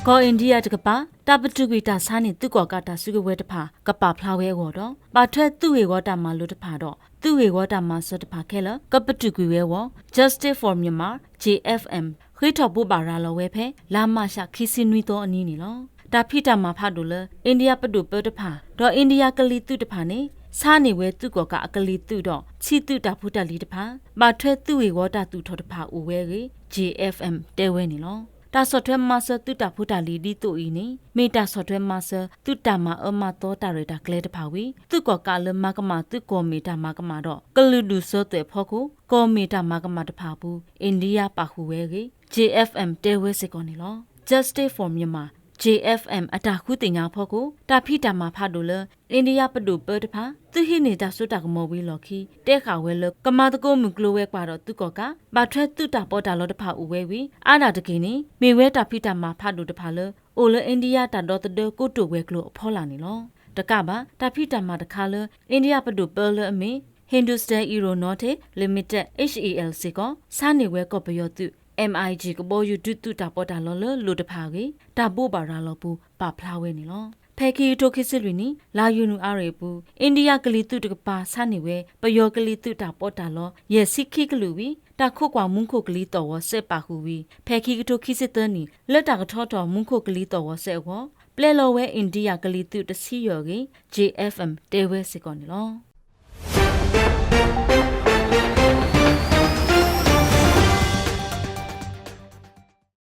ကီၢ်အ့ၣ်ဒံယၣ်တကပၤ တၢ်ပတုာ်ကွံာ်တၢ်ဆါန့ၢ်သုးကီၣ်ကးတၢ်စုကဝဲၤတဖၣ် ကပာ်ဖျါဝဲအဂီၢ်ဒီး ဘၣ်ထွဲသုးဂ့ၢ်ဝီတၢ်မၤလိတဖၣ်ဒီး သုးဂ့ၢ်ဝီတၢ်မၤစၢၤတဖၣ်ခဲလၢာ် ကပတုာ်ကွံာ်ဝဲအဂီၢ် Justice for Myanmar, J F M ဃ့ထီၣ်ဘိးဘၣ်ရၤလီၤဝဲဖဲ လါမးရှး ခံဆံနွံသီအနံၤန့ၣ်လီၤ. တၢ်ဖံးတၢ်မၤဖးဒိၣ်လၢ အ့ၣ်ဒံယၣ်ပဒိၣ်ပၢတဖၣ် ဒီးအ့ၣ်ဒံယၣ်ကလံၤသုးတဖၣ်န့ၣ် ဆါန့ၢ်ဝဲသုးကီၣ်ကးအကလံၤသုးဒီး ဆံးသုးတၢ်ဖိတၢ်လံၤတဖၣ် ဘၣ်ထွဲသုးဂ့ၢ်ဝီတၢ်သူၣ်ထီၣ်တဖၣ်အိၣ်ဝဲအဂ့ၢ် J F M တဲဝဲန့ၣ်လီၤ. တၢ်ဆီၣ်ထွဲမၤစၢၤသုးတၢ်ဖိတၢ်လံၤဒ်သိးအံၤန့ၣ် မ့ၢ်တၢ်ဆီၣ်ထွဲမၤစၢၤ သုးတၢ်မၤအၢမၤသီတၢ်ရဲၣ်တၢ်ကျဲၤတဖၣ်ဝံၤ သုးကီၣ်ကးလၢမၤကမၣ်သုးကီၢ်မ့ၢ်တၢ်မၤကမၣ်ဒီး ကလုာ်ဒူၣ်စၢၤသွဲၣ်အဖီခိၣ် ကီၢ်မ့ၢ်တၢ်မၤကမၣ်တဖၣ်အပူၤ အ့ၣ်ဒံယၣ်ပာ်ဃုာ်ဝဲအဂ့ၢ် J F M တဲဝဲစ့ၢ်ကီးန့ၣ်လီၤ. Justice for Myanmar, J F M အတၢ်ဃုသ့ၣ်ညါအဖီခိၣ် တၢ်ဖံးတၢ်မၤဖးဒိၣ်လၢ အ့ၣ်ဒံယၣ်ပဒိၣ်ပၢတဖၣ် သုးဟံးန့ၢ်တၢ်စိတၢ်ကမီၤဝံၤအလီၢ်ခံ တဲဃာ်ဝဲလၢ ကမၤသကိးမုၢ်ကျိၤဝဲၤကွာ်ဒီးသုးကီၣ်ကး ဘၣ်ထွဲသုးတၢ်ပီးတၢ်လီတဖၣ်အိၣ်ဝဲဝံၤ အါဒၣ်တက့ၢ်န့ၣ် မ့ၢ်ဝဲတၢ်ဖံးတၢ်မၤဖးဒိၣ်တဖၣ်လၢ အိၣ်လၢအ့ၣ်ဒံယၣ်တၢ်ဒီသဒၢကိတိာ်ဝဲၤကျိၤအဖီလာ်န့ၣ်လီၤ. တကးဘၣ် တၢ်ဖံးတၢ်မၤတခါလၢ အ့ၣ်ဒံယၣ်ပဒိၣ်ပၢလၢအမ့ၢ် Hindustan Aeronautics Limited, H A L စ့ၢ်ကီး ဆါန့ၢ်ဝဲကီၢ်ပယီၤသုး M I G ကဘီယူၤဒုးသုးတၢ်ပီးတၢ်လီလၢလိၤတဖၣ်အဂ့ၢ် တၢ်ဘိးဘၣ်ရၤလီၤပူၤ ပာ်ဖျါဝဲန့ၣ်လီၤ. ဖဲခံကထိခံဆံလွံၢ်နံၣ် လါယနူၤအါရံၤအပူၤ အ့ၣ်ဒံယၣ်ကလံၤသုးတကပၤ ဆါန့ၢ်ဝဲ ပယီၤကလံၤသုးတၢ်ပီးတၢ်လီ ယဲၢ်ဆံခံကလုာ်ဝံၤ တၢ်ခိးကွၢ်မူခိၣ်ကလံၤသီၣ်ဂီၤစဲးပာ်ဃုာ်ဝံၤ ဖဲခံကထိခံဆံသၢနံၣ် လၢတၢ်ကထီထီၣ်မူခိၣ်ကလံၤသီၣ်ဂီၤစဲးအဂီၢ် ပျဲလီၤဝဲအ့ၣ်ဒံယၣ်ကလံၤသုးတဆံယဲၢ်အဂ့ၢ် J F M တဲဝဲစ့ၢ်ကီးန့ၣ်လီၤ.